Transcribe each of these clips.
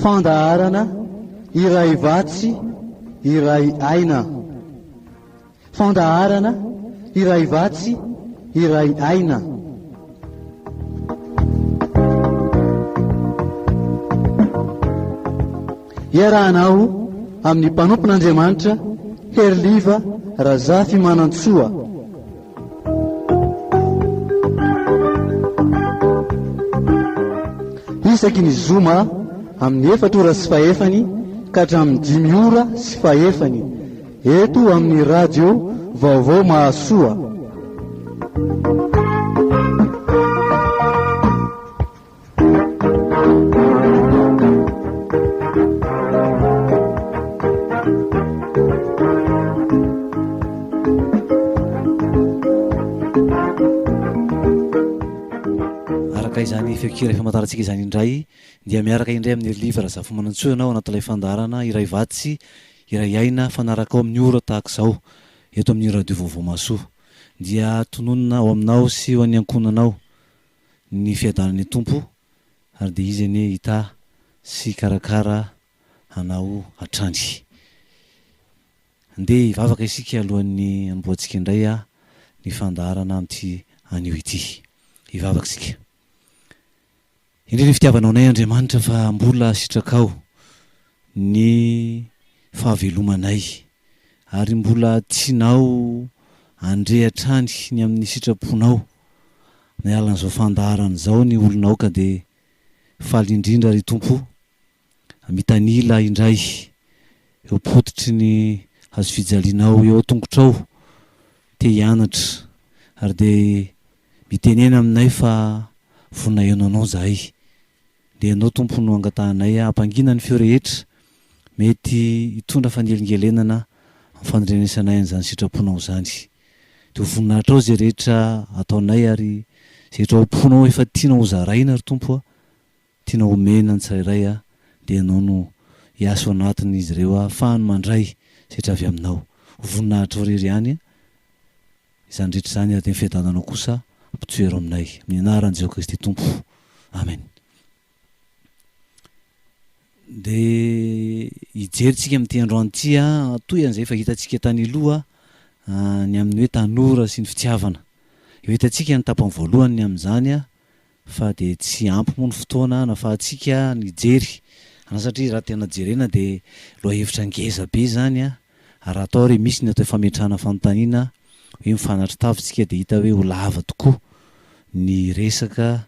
Fandaharana iray vatsy iray aina. Fandaharana iray vatsy iray aina. Iarahanao amin'ny mpanompon'Andriamanitra Heriliva Razafimanantsoa. Isaky ny zoma amin'ny 4:15 ka hatramin'ny 5:20 eto amin'ny radio Vaovao Mahasoa. Araka izany feon-kira famantarantsika izany indray dia miaraka indray amin'i Herilia Razafimanantsoa ianao anatin'ilay fandaharana Iray Vatsy Iray Aina fanaraka ao amin'ny ora tahaka izao eto amin'ny Radio Vaovao Mahasoa. Dia tononina ao aminao sy ho an'ny ankohonanao ny fiadanan'ny Tompo ary dia Izy anie hitahy sy hikarakara anao hatrany. Andeha hivavaka isika alohan'ny hanombohantsika indray ny fandaharana amin'ity anio ity. Hivavaka isika. Indrindra ny fitiavanao anay Andriamanitra fa mbola sitrakao ny fahavelomanay ary mbola tianao handre hatrany ny amin'ny sitraponao amin'ny alalan'izao fandaharana izao ny olonao ka dia faly indrindra ry Tompo mitanila indray eo am-pototry ny hazofijalianao eo an-tongotrao te hianatra ary dia mitenena aminay fa vonona heno anao zahay dia ianao Tompo no angatahanay hampangina ny feo rehetra mety hitondra fanelingelenana amin'ny fandrenesanay an'izany sitraponao izany. Dia ho voninahitrao izay rehetra ataonay ary izay rehetra ao am-ponao efa tianao hozaraina ry Tompo a, tianao homena ny tsirairay a, dia ianao no hiasa ao anatin'izy ireo ahafahany mandray izay rehetra avy aminao. Ho voninahitrao irery ihany izany rehetra izany ary dia ny fiadananao kosa ampitoero aminay. Amin'ny anaran'i Jesoa Kristy Tompo. Amen. Dia hijery tsika amin'ity androany ity a, toy an'izay efa hitantsika tany aloha ny amin'ny hoe tanora sy ny fitiavana. Eo hitantsika ny tapany voalohany ny amin'izany a, fa dia tsy ampy moa ny fotoana nafahantsika nijery ana satria raha tena jerena dia lohahevitra ngeza be izany a, ary raha atao ary misy ny atao hoe fametrahana fanontaniana hoe mifanatri-tava isika dia hita hoe ho lava tokoa ny resaka,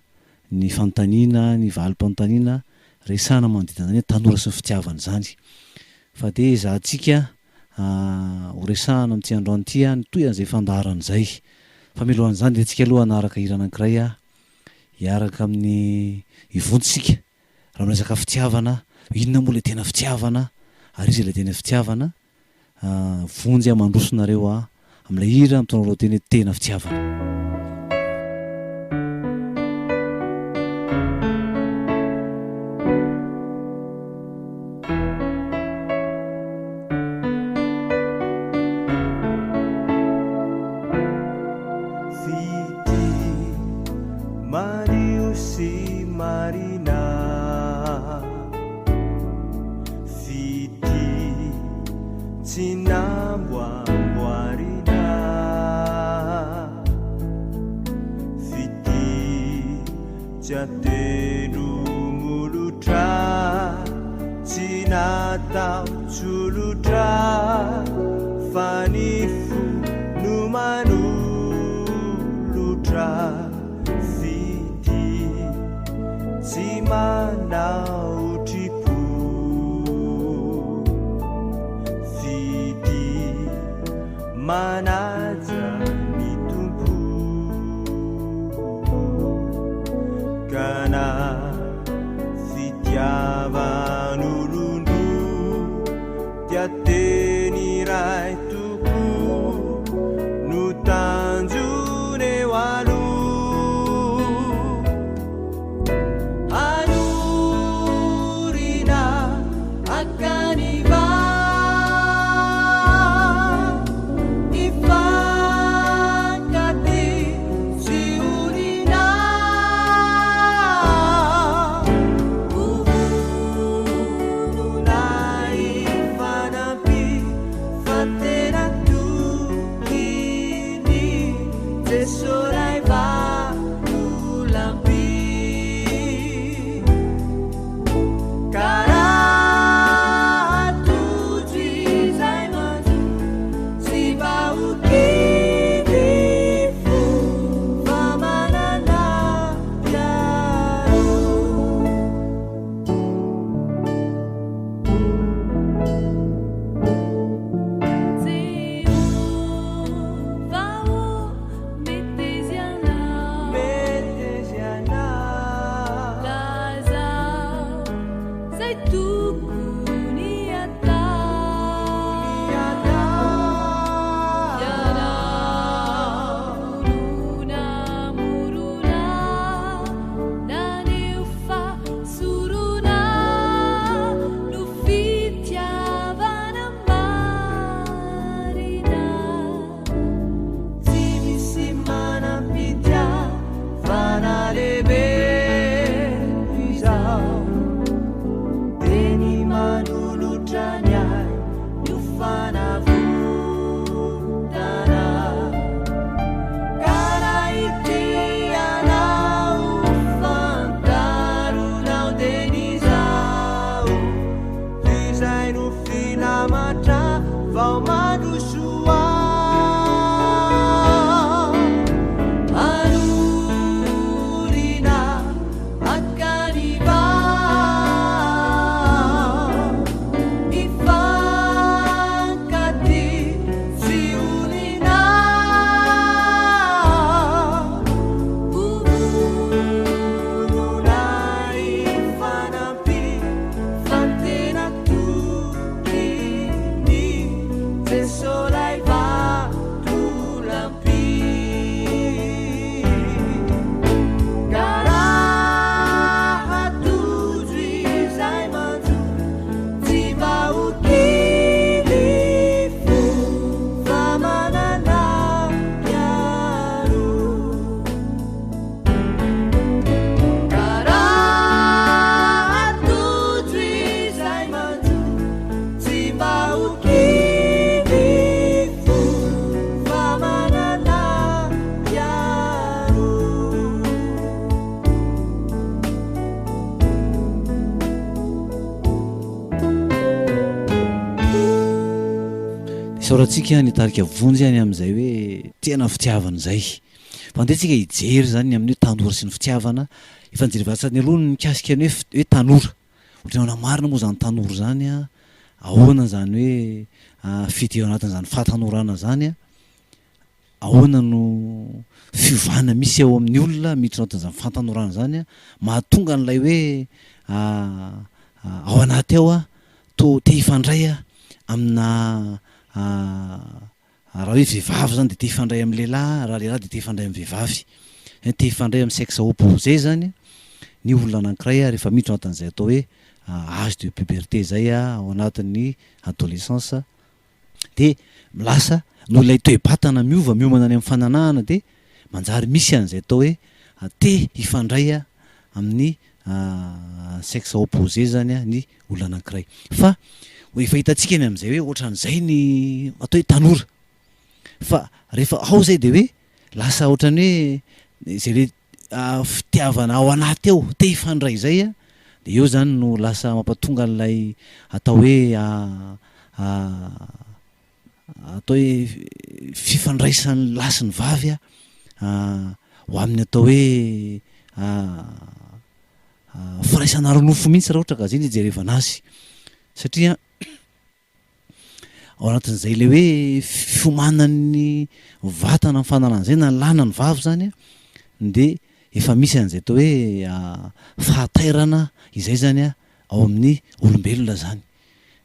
ny fanontaniana, ny valim-panontaniana resahana manodidina an'izany hoe tanora sy ny fitiavana izany. Fa dia ezahantsika ho resahana amin'ity androany ity ny tohin'izay fandaharana izay. Fa mialohan'izany dia antsika aloha hanaraka hira anankiray hiaraka amin'ny Ivonto isika raha miresaka fitiavana, inona moa ilay tena fitiavana ary iza ilay tena fitiavana? Vonjy aho mandroso nareo aho amin'ilay hira mitondra lohateny hoe tena fitiavana. Fitia madio sy marina Fitia tsy namboamboarina Fitia tsy atendro molotra Tsy natao tsolotra Fa ny fo no manolotra Fitia tsy manao tripo Fitia manaja ny Tompo Ka na fitiavan'olon-droa Dia teny iray tokoa no tanjona eo aloha. Hanorina akany va hifankatia tsy honina. Ho Izay tokony atao. Ianao no namorona, naneho fa sorona no fitiavana marina. Tsy misy manam-pitiavana lehibe toy izao, dia ny manolotra ny ainy ho fanavotana. Ka raha ity ianao, fantaronao dia ny izaho, izay no filamatra vao mandrosoa. Anorina akany vao, mifankatia tsy honina. Vonona hifanampy fa tena toky ny Jeso lay vatolampy. Ka raha tojo izay manjo, tsy mba ho kivy fo fa manana mpiaro. Ka raha tojo izay manjo, tsy mba ho kivy fo fa manana mpiaro. Isaorantsika ny tarika Vonjy any amin'izay hoe tena fitiavana izay. Fa andeha tsika hijery izany ny amin'ny hoe tanora sy ny fitiavana. Efa nijery aloha ny mikasika ny hoe hoe tanora. Ohatran'ny ahoana marina moa izany tanora izany an? Ahoana izany hoe fitia ao anatin'izany fahatanorana izany an? Ahoana no fiovana misy ao amin'ny olona miditra ao anatin'izany fahatanorana izany an? Mahatonga an'ilay hoe ao anaty ao an, toa te hifandray amina Raha hoe vehivavy zany dia te hifandray amin'ny lehilahy, raha lehilahy dia te hifandray amin'ny vehivavy. Zany te hifandray amin'ny sexe opposé zany ny olona anankiray rehefa miditra ao anatin'izay atao hoe âge de puberté izay ao anatin'ny adolescence dia lasa noho ilay toe-batana miova, miomana any amin'ny fananahana dia manjary misy an'izay atao hoe te hifandray amin'ny sexe opposé zany ny olona anankiray. Fa efa hitantsika ny amin'izay hoe ohatran'izay ny atao hoe tanora. Fa rehefa ao izay dia hoe lasa ohatran'ny hoe izay le fitiavana ao anaty ao, te hifandray izay an, dia eo izany no lasa mampatonga an'ilay atao hoe atao hoe fifandraisan'ny lahy sy ny vavy ho amin'ny atao hoe Firaisana ara-nofo mihitsy raha ohatra ka zay no ijerevana azy satria ao anatin'izay le hoe fiomanan'ny vatana amin'ny fanalana izay na ny lahy na ny vavy zany an de efa misy an'izay atao hoe fahatairana izay zany an ao amin'ny olombelona zany.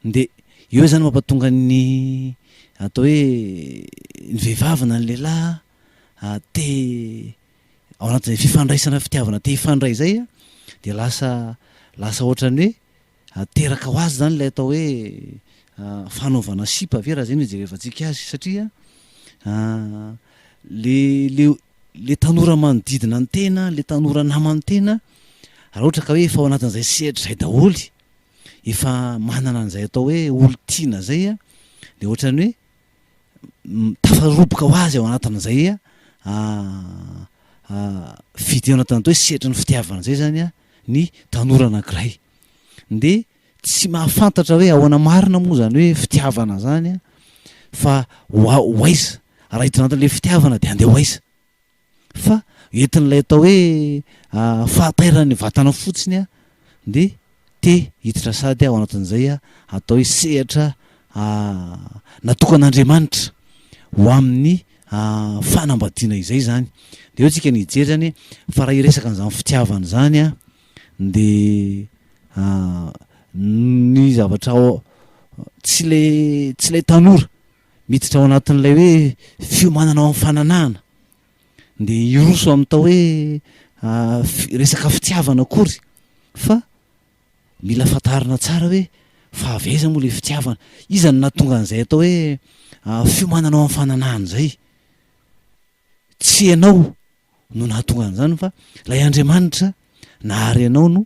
De eo zany mampatonga ny atao hoe ny vehivavy na ny lehilahy te ao anatin'izay fifandraisana fitiavana te hifandray izay dia lasa lasa ohatran'ny hoe teraka ho azy izany ilay atao hoe fanaovana sipa ve raha izay no ijerevantsika azy satria le le le tanora manodidina ny tena, le tanora naman'ny tena raha ohatra ka hoe efa ao anatin'izay sehatra izay daholo, efa manana an'izay atao hoe olon-tiana izay dia ohatran'ny hoe tafaroboka ho azy ao anatin'izay fidirana tany atao hoe sehatry ny fitiavana izay zany ny tanora anankiray. Dia tsy mahafantatra hoe ahoana marina moa izany hoe fitiavana izany fa ho aiza, raha hiditra anatin'ilay fitiavana dia handeha ho aiza? Fa entin'ilay atao hoe fahatairan'ny vatana fotsiny dia te hiditra sady ao anatin'izay atao hoe sehatra natokan'Andriamanitra ho amin'ny fanambadiana izay izany. Dia eo tsika ny hijery izany fa raha hiresaka an'izany fitiavana izany dia. Ny zavatra ao tsy ilay tsy ilay tanora miditra ao anatin'ilay hoe fiomanana ao amin'ny fananahana dia hiroso amin'ny atao hoe resaka fitiavana akory fa mila fantarina tsara hoe fa avy aiza moa ilay fitiavana? Iza no nahatonga an'izay atao hoe fiomanana ao amin'ny fananahana izay? Tsy ianao no nahatonga an'izany fa ilay Andriamanitra nahary anao no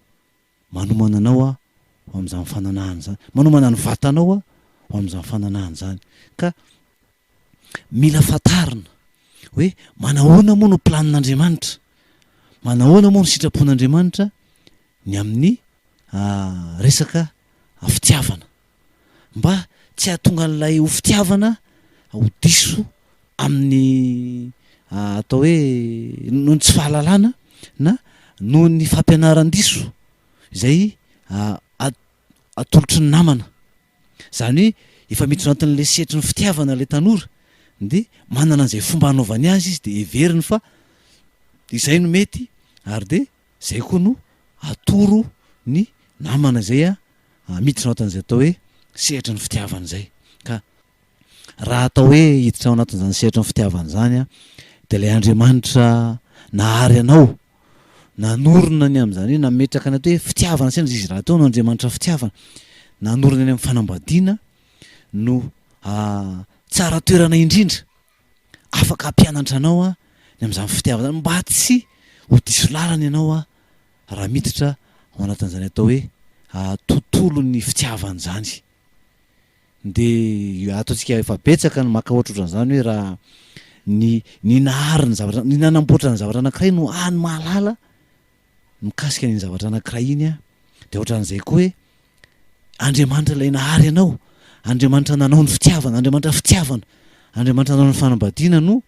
manomana anao ho amin'izany fananahana izany, manomana ny vatanao ho amin'izany fananahana izany. Ka mila fantarina hoe manahoana moa no planin'Andriamanitra, manahoana moa no sitrapon'Andriamanitra ny amin'ny resaka fitiavana. Mba tsy hahatonga an'ilay ho fitiavana ho diso amin'ny atao hoe noho ny tsy fahalalana na noho ny fampianaran-diso izay atolotry ny namana. Izany hoe efa miditra ao anatin'ilay sehatry ny fitiavana ilay tanora dia manana an'izay fomba hanaovany azy izy dia heveriny fa izay no mety ary dia izay koa no atoro ny namana izay miditra ao anatin'izay atao hoe sehatry ny fitiavana izay. Ka raha atao hoe hiditra ao anatin'izany sehatry ny fitiavana izany dia ilay Andriamanitra nahary anao, nanorina ny amin'izany hoe nametraka ny atao hoe fitiavana satria izy rahateo no Andriamanitra fitiavana, nanorina ny amin'ny fanambadiana no tsara toerana indrindra afaka hampianatra anao ny amin'izany fitiavana izany mba tsy ho diso lalana ianao raha miditra ao anatin'izany atao hoe tontolon'ny fitiavana izany. Dia ataontsika efa betsaka ny maka ohatrohatran'izany hoe raha ny ny nahary ny zavatra, ny nanamboatra ny zavatra anankiray no hany mahalala mikasika an'iny zavatra anankiray iny an, dia ohatran'izay koa hoe Andriamanitra ilay nahary anao, Andriamanitra nanao ny fitiavana, Andriamanitra fitiavana, Andriamanitra nanao ny fanambadiana no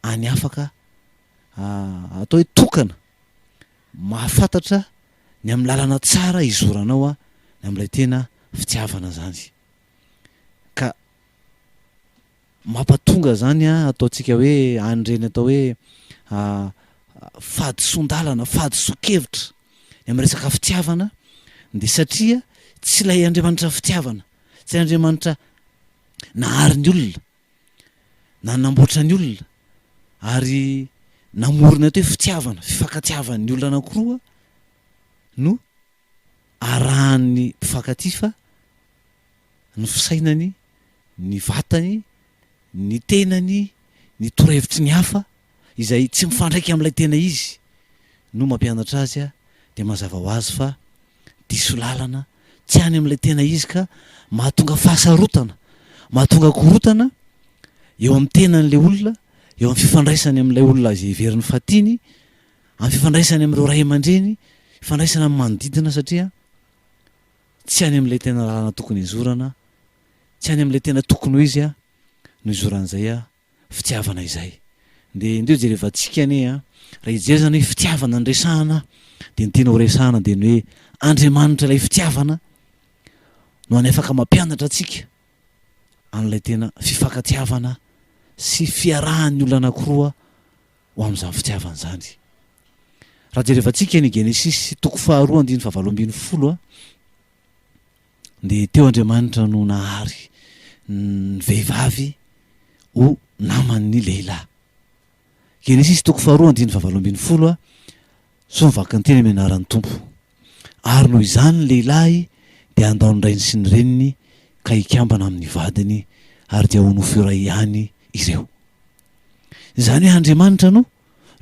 any afaka atao hoe tokana mahafantatra ny amin'ny lalana tsara hizoranao ny amin'ilay tena fitiavana zany. Ka mampatonga zany ataontsika hoe an'ireny atao hoe fahadisoan-dalana, fahadisoan-kevitra ny amin'ny resaka fitiavana dia satria tsy ilay Andriamanitra fitiavana, tsy ilay Andriamanitra nahary ny olona, nanamboatra ny olona ary namorona atao hoe fitiavana, fifankatiavan'ny olona anankiroa no arahan'ny mpifankatia fa ny fisainany, ny vatany, ny tenany, ny torohevitry ny hafa izay tsy mifandraika amin'ilay tena izy no mampianatra azy dia mazava ho azy fa diso lalana, tsy any amin'ilay tena izy ka mahatonga fahasarotana, mahatonga korontana eo amin'ny tenan'ilay olona, eo amin'ny fifandraisany amin'ilay olona izay heveriny fa tiany, amin'ny fifandraisany amin'ireo ray aman-dreny, fifandraisana amin'ny manodidina satria tsy any amin'ilay tena lalana tokony hizorana, tsy any amin'ilay tena tokony ho izy no hizoran'izay fitiavana izay. Dia ndeha hojerevantsika anie an, raha hijery izany hoe fitiavana no resahana dia ny tiana ho resahana dia ny hoe Andriamanitra ilay fitiavana no any afaka mampianatra antsika an'ilay tena fifankatiavana sy fiarahan'ny olona anankiroa ho amin'izany fitiavana izany. Raha jerevantsika ny Genesisy toko faharoa andininy fahavalo ambinifolo dia teo Andriamanitra no nahary ny vehivavy ho naman'ny lehilahy. Genesisy toko faharoa andininy fahavalo ambinifolo Soa mivaky ny teny amin'ny anaran'ny Tompo. Ary noho izany ny lehilahy dia handao ny rainy sy ny reniny ka hikambana amin'ny vadiny ary dia ho nofo iray ihany ireo. Izany hoe Andriamanitra no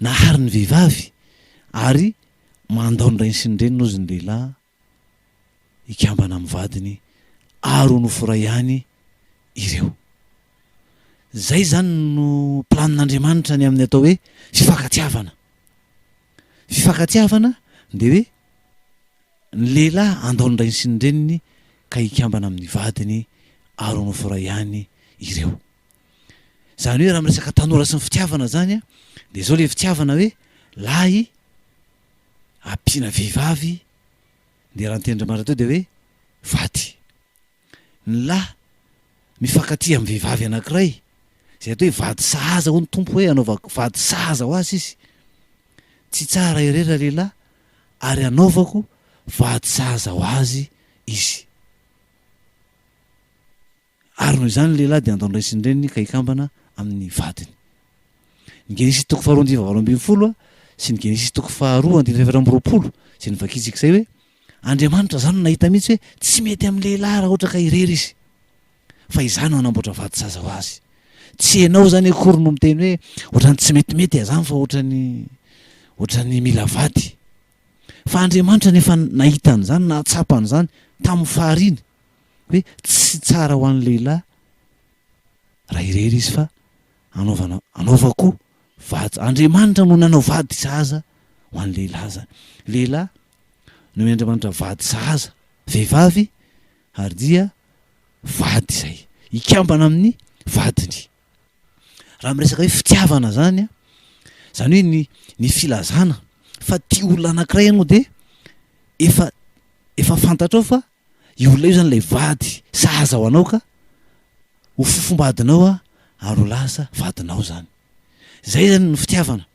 nahary ny vehivavy ary mandao ny rainy sy ny reniny hozy ny lehilahy hikambana amin'ny vadiny ary ho nofo iray ihany ireo. Izay izany no planin'Andriamanitra ny amin'ny atao hoe fifankatiavana. Fifankatiavana dia hoe ny lehilahy handao ny rainy sy ny reniny ka hikambana amin'ny vadiny ary ho nofo iray ihany ireo. Izany hoe raha miresaka tanora sy ny fitiavana izany dia izao ilay fitiavana hoe lahy ampiana vehivavy dia raha ny tenin-dRamarina teo dia hoe vady. Ny lahy mifankatia amin'ny vehivavy anankiray izay atao hoe vady sahaza hoy ny Tompo hoe anaovako vady sahaza ho azy izy. Tsy tsara irery ralehilahy ary anaovako vady sahaza ho azy izy. Ary noho izany ny lehilahy dia handao ny ray sy ny reniny ka hikambana amin'ny vadiny. Ny Genesisy toko faharoa andininy fahavalo ambin'ny folo sy ny Genesisy toko faharoa andininy faha-24 izay novakintsika izay hoe Andriamanitra izany no nahita mihitsy hoe tsy mety amin'ny lehilahy raha ohatra ka irery izy fa izaho no hanamboatra vady sahaza ho azy. Tsy ianao izany akory no miteny hoe ohatran'ny tsy metimety aho izany fa ohatran'ny ohatran'ny mila vady. Fa Andriamanitra no efa nahita an'izany, nahatsapa an'izany tamin'ny fahariany hoe tsy tsara ho an'ny lehilahy raha irery izy fa anaovana anaovako vady. Andriamanitra no nanao vady sahaza ho an'ny lehilahy izany. Lehilahy nomen'Andriamanitra vady sahaza, vehivavy ary dia vady izay hikambana amin'ny vadiny. Raha miresaka hoe fitiavana zany an, zany hoe ny ny filazana fa tia olona anankiray ianao dia efa efa fantatrao fa io olona io zany ilay vady sahaza ho anao ka ho fofombadinao a ary ho lasa vadinao zany. Zay zany ny fitiavana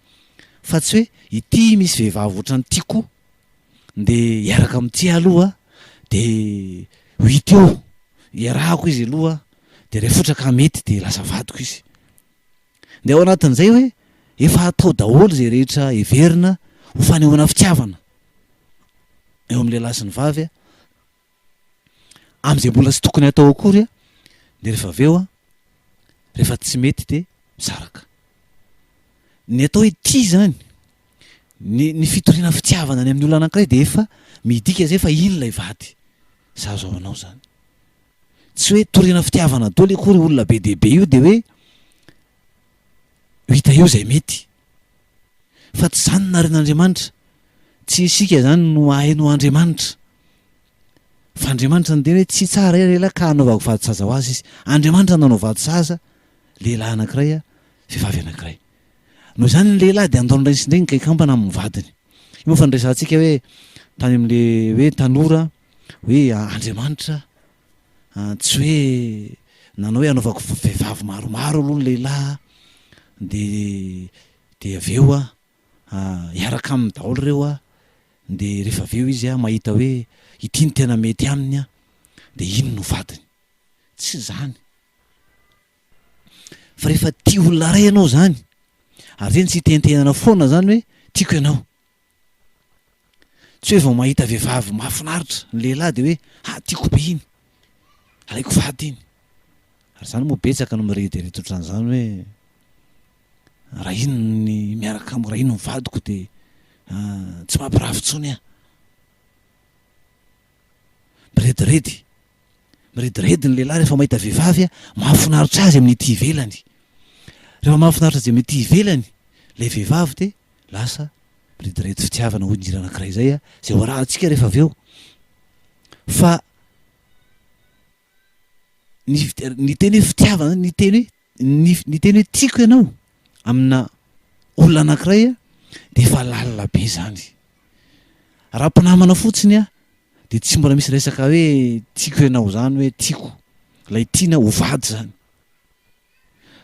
fa tsy hoe ity misy vehivavy ohatran'ny tiako ndeha hiaraka amin'ity aloha de ho hita eo, iarahako izy aloha de rehefa ohatra ka mety de lasa vadiko izy. De ao anatin'izay hoe efa atao daholo izay rehetra heverina ho fanehoana fitiavana eo amin'ny lehilahy sy ny vavy amin'izay mbola tsy tokony hatao akory de rehefa avy eo rehefa tsy mety de misaraka. Ny atao hoe tia zany, ny ny fitoriana fitiavana any amin'ny olona anankiray dia efa midika zay fa iny ilay vady sahaza ho anao zany. Tsy hoe toriana fitiavana daholo akory olona be dia be io dia hoe ho hita eo izay mety. Fa tsy izany no narin'Andriamanitra. Tsy isika izany no hahay noho Andriamanitra. Fa Andriamanitra niteny hoe tsy tsara ilay lehilahy ka hanaovako vady sahaza ho azy izy. Andriamanitra nanao vady sahaza lehilahy anankiray, vehivavy anankiray. Noho izany ny lehilahy dia andao ny rainy sy ny reniny ka hikambana amin'ny vadiny. Io moa fa niresahantsika hoe tany amin'ilay hoe tanora hoe Andriamanitra tsy hoe nanao hoe hanaovako vehivavy maromaro aloha ny lehilahy dia dia avy eo hiaraka aminy daholo ireo dia rehefa avy eo izy mahita hoe ity no tena mety aminy dia iny no vadiny. Tsy izany. Fa rehefa tia olona iray ianao izany, ary izay no tsy hitenitenana foana izany hoe tiako ianao. Tsy hoe vao mahita vehivavy mahafinaritra ny lehilahy dia hoe ha tiako be iny, alaiko vady iny. Ary izany moa betsaka no mirediredy ohatran'izany hoe raha iny ny miaraka amiko, raha iny ny vadiko dia tsy mampirafy intsony aho. Mirediredy. Mirediredy ny lehilahy rehefa mahita vehivavy mahafinaritra azy amin'ny ety ivelany. Rehefa mahafinaritra azy amin'ny ety ivelany ilay vehivavy dia lasa mirediredy fitiavana hoy ny hira anankiray izay, izay ho arahantsika rehefa avy eo. Fa ny ny teny hoe fitiavana, ny teny hoe ny ny teny hoe tiako ianao amina olona anankiray dia efa lalina be izany. Raha mpinamana fotsiny aho dia tsy mbola misy resaka hoe tiako ianao izany hoe tiako, ilay tiana ho vady izany.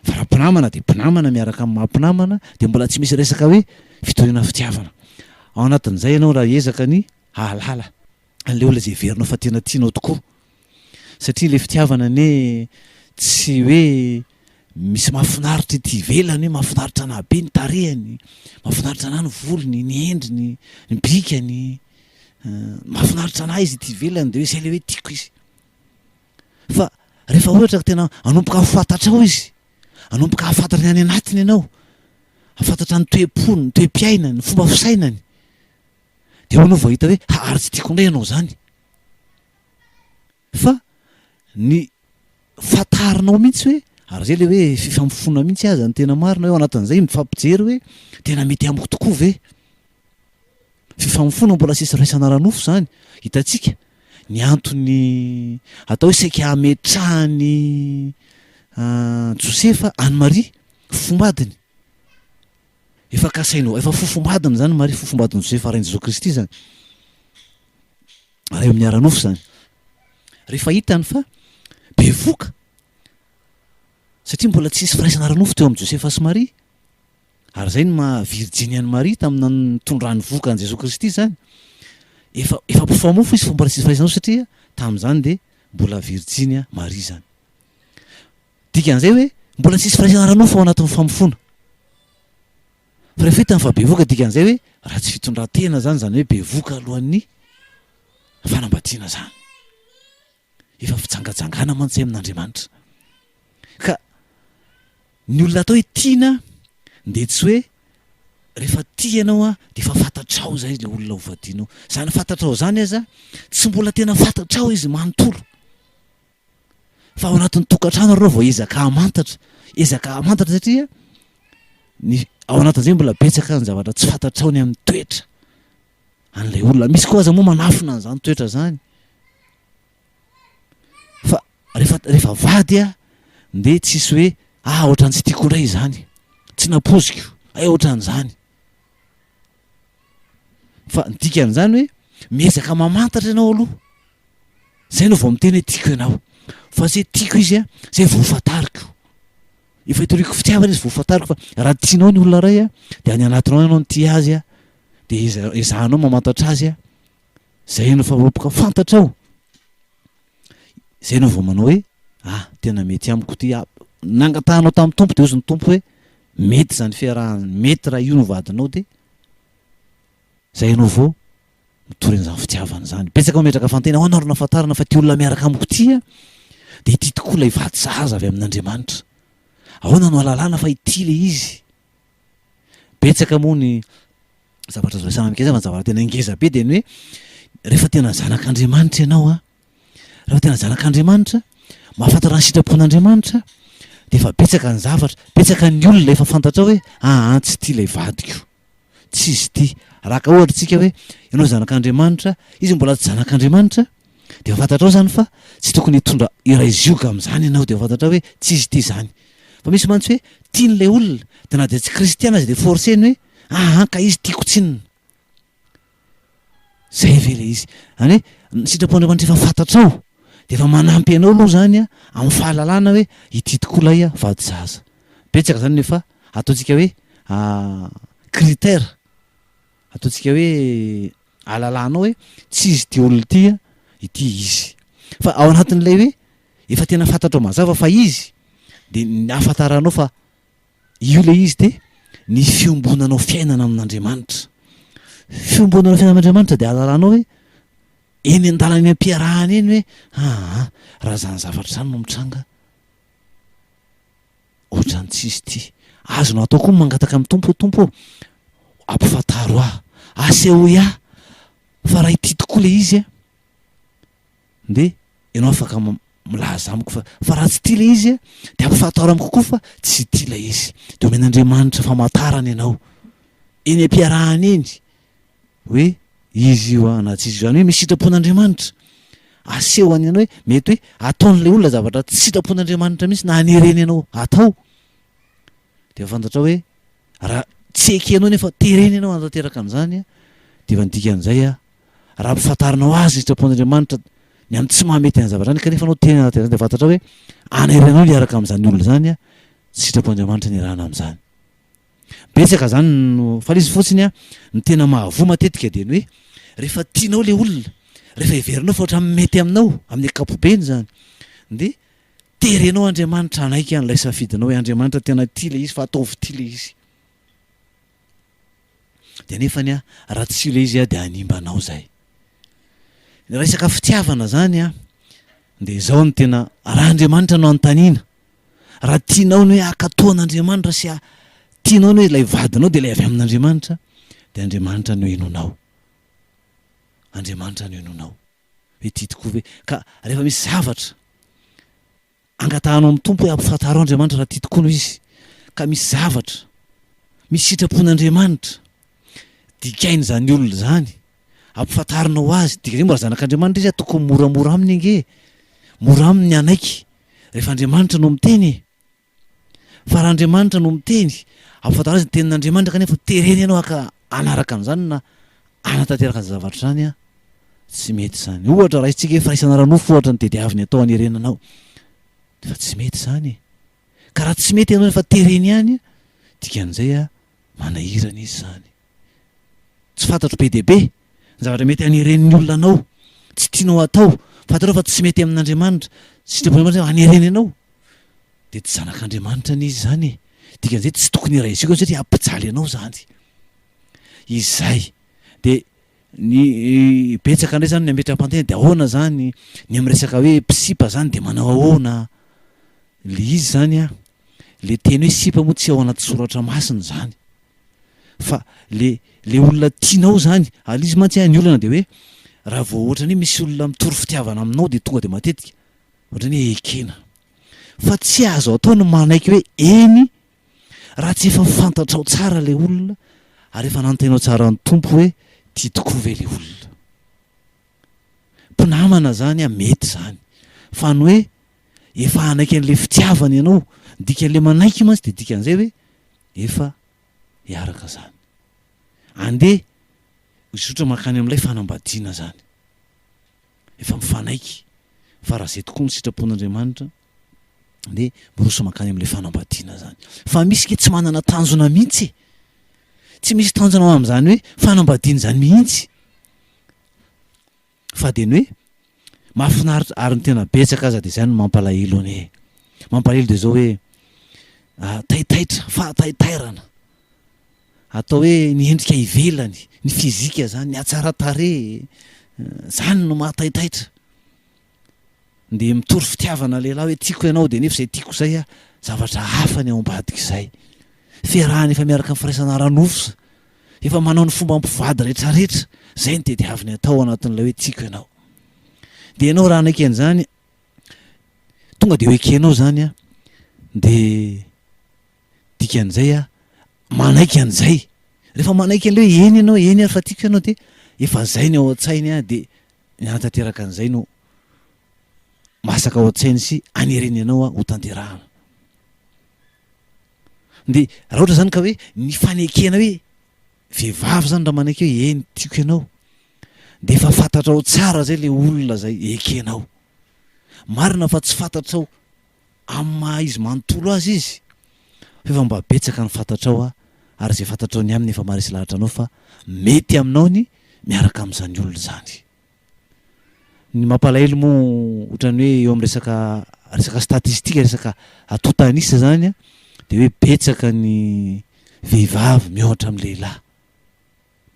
Fa raha mpinamana dia mpinamana miaraka amin'ny maha mpinamana dia mbola tsy misy resaka hoe fitoriana fitiavana. Ao anatin'izay ianao raha hiezaka ny hahalala an'ilay olona izay heverinao fa tena tianao tokoa. Satria ilay fitiavana anie tsy hoe misy mahafinaritra ety ivelany hoe mahafinaritra anah be ny tarehiny, mahafinaritra anah ny volony, ny endriny, ny bikany, mahafinaritra anah izy ety ivelany dia hoe izay ilay hoe tiako izy. Fa rehefa ohatra ka tena hanomboka ho fantatrao izy, hanomboka hahafantatra ny any anatiny ianao, hahafantatra ny toe-pony, ny toe-piainany, ny fomba fisainany, dia eo ianao vao hahita hoe ha ary tsy tiako indray ianao izany. Fa ny fantarinao mihitsy hoe, ary zay le hoe fifamofoana mihitsy aza ny tena marina hoe ao anatin'izay mifampijery hoe tena mety amiko tokoa ve? Fifamofoana mbola tsisy raisana ara-nofo zany, hitantsika ny antony atao hoe saika hametrahan'i Josefa an'i Maria fofombadiny, efa kasainy efa fofombadiny zany Maria, fofombadin'i Josefa rain'i Jesoa Kristy zany. Ary eo amin'ny ara-nofo izany. Rehefa hitany fa bevoka, satria mbola tsy nisy firaisana ara-nofo teo amin'i Josefa sy Maria, ary izay no maha virjiny an'i Maria tamin'ny nitondrany vohoka an'i Jesoa Kristy izany. Efa efa mpifamofo izy fa mbola tsy nisy firaisana nofo satria tamin'izany dia mbola virjiny Maria izany. Dikan'izay hoe mbola tsisy firaisana ara-nofo ao anatin'ny famofoana. Fa rehefa hitany fa bevoka dikan'izay hoe ratsy fitondran-tena zany izany hoe bevoka alohan'ny fanambadiana zany. Efa fijangajangana mantsy amin'Andriamanitra. Ka ny olona atao hoe tiana dia tsy hoe rehefa tia ianao an dia efa fantatrao izay ilay olona ho vadianao. Izany fantatrao izany aza tsy mbola tena fantatrao izy manontolo. Fa ao anatin'ny tokantrano ary ianao vao ezaka hamantatra, ezaka hamantatra satria ny ao anatin'izay mbola betsaka ny zavatra tsy fantatrao ny amin'ny toetra an'ilay olona. Misy koa aza moa manafina an'izany toetra izany. Fa rehefa rehefa vady a dia tsisy hoe ah ohatran'ny tsy tiako indray izany, tsy nampoiziko, hay ohatran'izany. Fa ny dikan'izany hoe miezaka mamantatra ianao aloha. Zay no vao miteny hoe tiako ianao. Fa tsy hoe tiako izy a, zay vao fantariko. Efa itoriako fitiavana izy vao fantariko fa raha tianao ny olona iray a, dia any anatinao ianao no tia azy a, dia eza- ezahanao mamantatra azy a, zay no efa manomboka fantatrao. Zay no vao manao hoe ah tena mety amiko ity ah, nangatahanao tamin'ny Tompo dia hozy ny Tompo hoe mety izany fiarahana, mety raha io no vadinao dia zay ianao vao mitory an'izany fitiavana izany. Betsaka mametraka fanontaniana, ahoana no nahafantarana fa ity olona miaraka amiko ity a, dia ity tokoa ilay vady sahaza avy amin'Andriamanitra. Ahoana no ahalalana fa ity ilay izy? Betsaka moa ny zavatra azo resahana mikasika fa ny zavatra tena ngeza be dia ny hoe rehefa tena zanak'Andriamanitra ianao a, rehefa tena zanak'Andriamanitra, mahafantatra ny sitrapon'Andriamanitra, dia efa betsaka ny zavatra, betsaka ny olona efa fantatrao hoe aa tsy ity ilay vadiko. Tsy izy ity. Raha ka ohatra tsika hoe ianao zanak'Andriamanitra, izy mbola tsy zanak'Andriamanitra, dia efa fantatrao izany fa tsy tokony hitondra iray zioga amin'izany ianao, dia efa fantatrao hoe tsy izy ity izany. Fa misy mantsy hoe tian'ilay olona, dia na dia tsy kristiana aza dia forcer-ny hoe aa ka izy tiako tsinona. Zay ve ilay izy? Izany hoe ny sitrapon'Andriamanitra efa fantatrao dia efa manampy anao aloha izany amin'ny fahalalana hoe ity tokoa ilay vady zaza. Betsaka izany no efa ataontsika hoe critère, ataontsika hoe ahalalanao hoe tsy izy ity olona ity, ity izy. Fa ao anatin'ilay hoe efa tena fantatrao mazava fa izy dia ny ahafantaranao fa Io ilay izy dia ny fiombonanao fiainana amin'Andriamanitra. Fiombonanao fiainana amin'Andriamanitra dia ahalalanao hoe eny an-dalana eny am-piarahana eny hoe aa raha izany zavatra izany no mitranga ohatran'ny tsisy ity. Azonao atao koa ny mangataka amin'ny Tompo hoe Tompo ô, ampifantaro ahy, asehoy ahy fa raha ity tokoa ilay izy a, Ndeha ianao afaka milaza amiko fa fa raha tsy tia ilay izy dia ampifantaro amiko koa fa tsy tia ilay izy. Dia omen'Andriamanitra famantarana ianao eny am-piarahana eny hoe izy io na tsy izy io. Izany hoe misy sitrapon'Andriamanitra. Asehony anao hoe mety hoe ataon'ilay olona zavatra tsy sitrapon'Andriamanitra mihitsy na anereny anao atao. Dia fantatrao hoe raha tsy ekenao nefa tereny ianao hanatanteraka an'izany dia efa ny dikan'izay Raha ampifantarinao azy ny sitrapon'Andriamanitra ny amin'ny tsy mahamety an'ny zavatra izany kanefa anao tena anaty izany dia fantatrao hoe anairanao ny hiaraka amin'izany olona izany tsy sitrapon'Andriamanitra ny hiarahana amin'izany. Betsaka izany no fa ilay izy fotsiny an, ny tena mahavoa matetika dia ny hoe rehefa tianao ilay olona, rehefa heverinao fa ohatran'ny mety aminao amin'ny ankapobeny izany dia terenao Andriamanitra hanaiky an'ilay safidinao hoe Andriamanitra tena tia ilay izy fa ataovy ity ilay izy. Dia nefany a, raha tsy ilay izy a dia hanimba anao izay. Ny resaka fitiavana izany a, dia izao no tena, raha Andriamanitra no anontaniana, raha tianao ny hoe hankatò an'Andriamanitra sy tianao ny hoe ilay vadinao dia ilay avy amin'Andriamanitra, dia Andriamanitra no henoinao. Andriamanitra no henoinao. Hoe tia tokoa ve? Ka rehefa misy zavatra Angatahanao amin'ny Tompo hoe ampifantaro Andriamanitra raha tia tokoa no izy ka misy zavatra, misy sitrapon'Andriamanitra dikain'izany olona izany, ampifantarinao azy, dika izay mbola zanak'Andriamanitra izy tokony moramora aminy ange e, mora aminy ny hanaiky rehefa Andriamanitra no miteny e. Fa raha Andriamanitra no miteny, ampifantaro azy ny tenin'Andriamanitra kanefa terena ianao haka hanaraka an'izany na hanatanteraka an'izany zavatra izany an, tsy mety izany. Ohatra raisintsika hoe firaisana ara-nofo ohatra no tediaviny atao hanerena anao, fa tsy mety izany e. Ka raha tsy mety ianao nefa tereny ihany, dikan'izay an, manahirana izy izany. Tsy fantatro be dia be ny zavatra mety haneren'ny olona anao, tsy tianao hatao, fantatrao fa tsy mety amin'Andriamanitra, sitrapon'Andriamanitra hanereny anao. Dia tsy zanak'Andriamanitra anie izy izany e! Dikan'izay tsy tokony hiraisiko eo satria hampijaly anao izany. Izay. Dia ny betsaka indray izany ny hametra-panontaniana dia ahoana izany ny amin'ny resaka hoe mpisipa izany dia manao ahoana? Ilay izy izany an, ilay teny hoe sipa moa tsy ao anaty soratra masina izany. Fa le le olona tianao izany, ary ilay izy mantsy an, ny olana dia hoe raha vao ohatran'ny hoe misy olona mitory fitiavana aminao dia tonga dia matetika ohatran'ny hoe ekena. Fa tsy azo atao ny manaiky hoe eny raha tsy efa fantatrao tsara ilay olona ary efa nantenainao tsara ny Tompo hoe tia tokoa ve ilay olona. Mpinamana izany an, mety izany. Fa ny hoe efa hanaiky an'ilay fitiavana ianao, ny dikan'ilay manaiky mantsy dia dikan'izay hoe efa hiaraka izany. Andeha hizotra mankany amin'ilay fanambadiana izany. Efa mifanaiky fa raha izay tokoa ny sitrapon'Andriamanitra dia miroso mankany amin'ilay fanambadiana izany. Fa misy ke tsy manana tanjona mihitsy e. Tsy misy tanjona ho amin'izany hoe fanambadiana izany mihitsy. Fa dia ny hoe mahafinaritra ary ny tena betsaka aza dia izany no mampalahelo anie. Mampalahelo dia izao hoe taitaitra, fahataitairana. Atao hoe ny endrika ivelany, ny fizika izany, ny hatsaran-tarehy, izany no mahataitaitra. Dia mitory fitiavana lehilahy hoe tiako ianao dia nefa izay tiako izay a, zavatra hafa ny ao ambadik'izay. Fiarahana efa miaraka amin'ny firaisana ara-nofo, efa manao ny fomba mpivady rehetrarehetra, izay no tediaviny atao anatin'ilay hoe tiako ianao. Dia ianao raha hanaiky an'izany, tonga dia ho ekenao izany a, dia Dikan'izay aho manaiky an'izay. Rehefa manaiky an'ilay hoe eny ianao, eny ary fa tiako ianao dia efa izay ny ao an-tsainy an, dia ny hanatanteraka an'izay no masaka ao an-tsainy sy anereny anao ho tanterahana. Dia raha ohatra izany ka hoe ny fanekena hoe vehivavy izany raha manaiky hoe eny tiako ianao, dia efa fantatrao tsara izay ilay olona izay ekenao. Marina fa tsy fantatrao Amin'ny maha izy manontolo azy izy, fa efa mba betsaka ny fantatrao aho ary izay fantatrao ny aminy efa maharesy lahatra anao fa mety aminao ny miaraka amin'izany olona izany. Ny mampalahelo moa ohatran'ny hoe eo amin'ny resaka resaka statistique, resaka antontan'isa izany dia hoe betsaka ny vehivavy mihoatra amin'ny lehilahy.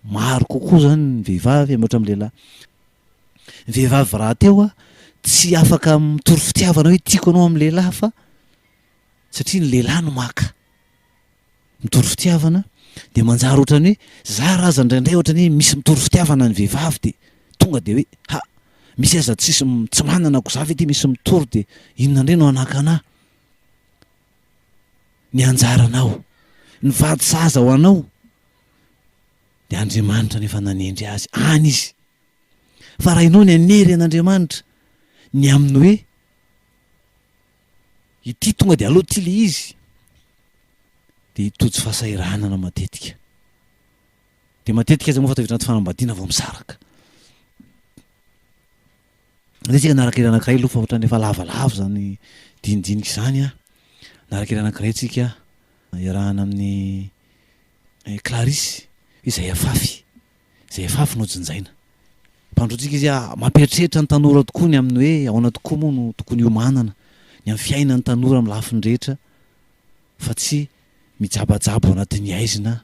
Maro kokoa izany ny vehivavy mihoatra amin'ny lehilahy. Ny vehivavy rahateo tsy afaka mitory fitiavana hoe tiako anao amin'ny lehilahy fa satria ny lehilahy no maka. Mitory fitiavana dia manjary ohatran'ny hoe zara aza indraindray ohatran'ny hoe misy mitory fitiavana ny vehivavy dia tonga dia hoe ha misy aza tsisy tsy manana ko za ve ity misy mitory dia inona indray no hanakana ahy. Ny anjaranao, ny vady sahaza ho anao Dia Andriamanitra no efa nanendry azy any izy. Fa raha ianao ny hanery an'Andriamanitra ny amin'ny hoe ity tonga dia aleo ity ilay izy, dia hitojo fahasahiranana matetika. Dia matetika aza moa fa tafiditra anaty fanambadiana vao misaraka. Andeha isika hanaraka hira anankiray aloha fa ohatran'ny efa lavalava izany dinidinika izany an. Hanaraka hira anankiray tsika iarahana amin'ny Clarisse, izay afafy, izay afafy no jinjaina. Mpandrotsika izy, mampieritreritra ny tanora tokoa ny amin'ny hoe ahoana tokoa moa no tokony hiomanana ny amin'ny fiainan'ny tanora amin'ny lafiny rehetra fa tsy mijabajaba ao anatin'ny haizina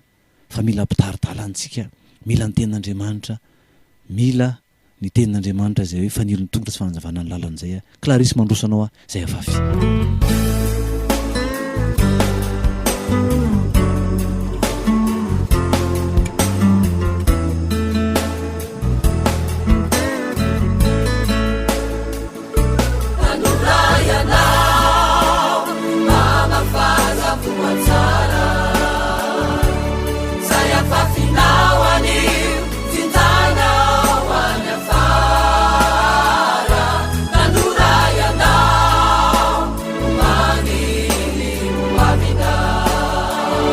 fa mila mpitari-dalana isika, mila ny tenin'Andriamanitra, mila ny tenin'Andriamanitra izay hoe fanilo ny tongotra sy fanazavana ny lalana izay Clarisse mandroso anao aho izay afafy. Tanora ianao, mamafaza voa tsara. Zay afafinao anio, jinjainao any afara. Tanora ianao, omany ny ho avinao.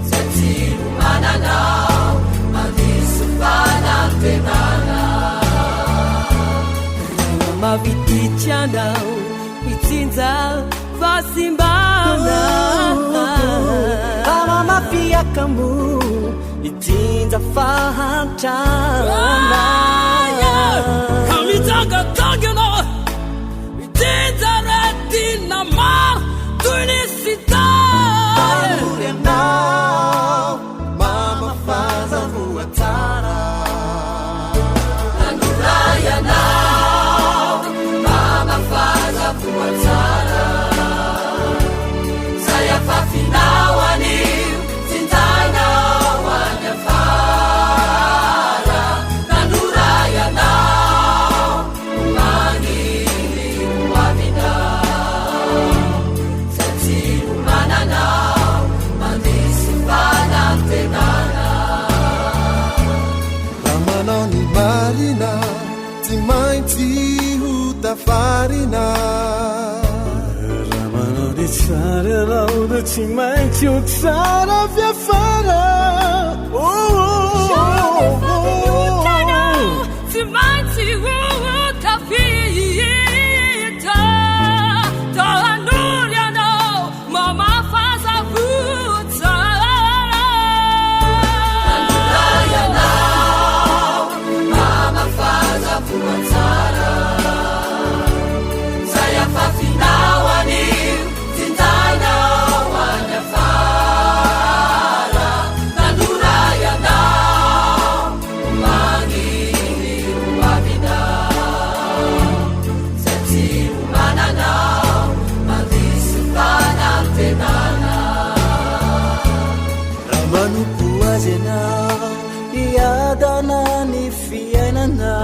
Zay tsy homananao, mandiso fanantenana. Mavitrika anao mitsinja fahasimbana. Fa mamafy mitsinja fahantrana. Ka mitsangatsangana mitsinja aretina maro. tafarina. Raha manao ny tsara ianao dia tsy maintsy ho tsara fiafara. Tsy maintsy ho tafita. Tanora ianao mamafa voa tsara. Tanora ianao mamafaza voa tsara. Zay afafinao anio jinjainao any afara. Tanora ianao omany ny ho avinao. Zay tsy homananao mandiso fanantenana. Raha manompo azy ianao, hiadana ny fiainana.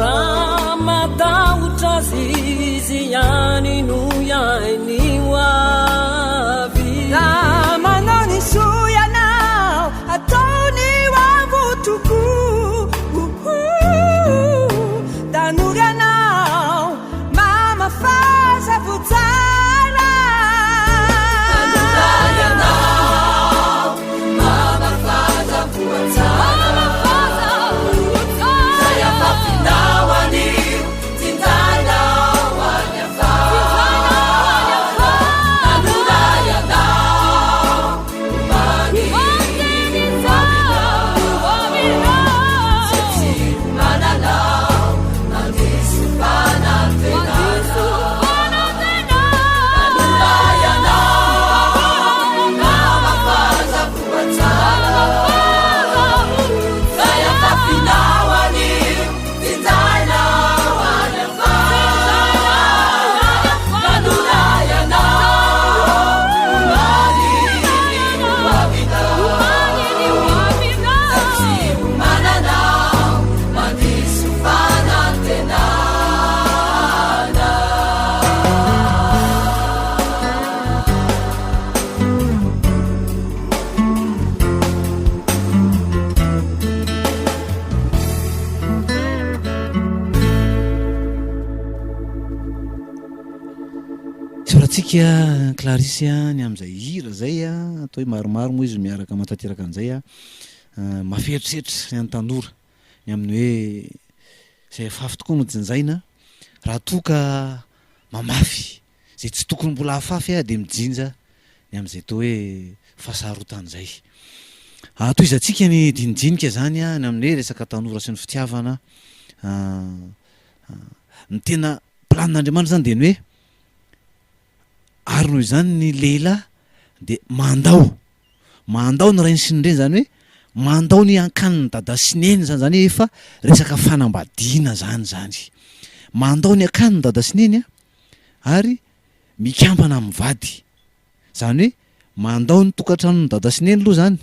Raha matahotra azy, izy ihany no hiahy ho avy. Raha manao ny soa ianao, ataony ho avo tokoa. Tanora ianao, mamafaza voa tsara. Tanora ianao, mamafaza voa tsara. Zay afafinao anio, jinjainao any afara. Tanora ianao, omany ny ho avinao. Zay tsy homananao, mandiso fanantenana. Tanora ianao, mamafaza voa tsara. Zay afafinao anio, jinjainao any afara. Tanora ianao, omany ny ho avinao. Zay tsy homananao, mandiso fanantenana. Isaorantsika Clarisse ny amin'izay hira izay, atao hoe maromaro moa izy miaraka manatanteraka an'izay, maferitreritra ny an'ny tanora ny amin'ny hoe izay afafy tokoa no jinjaina raha toa ka mamafy izay tsy tokony mbola hafafy dia mijinja ny amin'izay atao hoe fahasarotana izay. Tohizantsika ny dinidinika izany ny amin'ny hoe resaka tanora sy ny fitiavana. Ny tena planin'Andriamanitra izany dia ny hoe ary noho izany ny lehilahy dia mandao, mandao ny rainy sy ny reny izany hoe mandao ny ankanin'i dada sy neny izany, izany hoe efa resaka fanambadiana izany izany. Mandao ny akanin'i dada sy neny ary mikambana amin'ny vady. Izany hoe mandao ny tokantranon'i dada sy neny aloha izany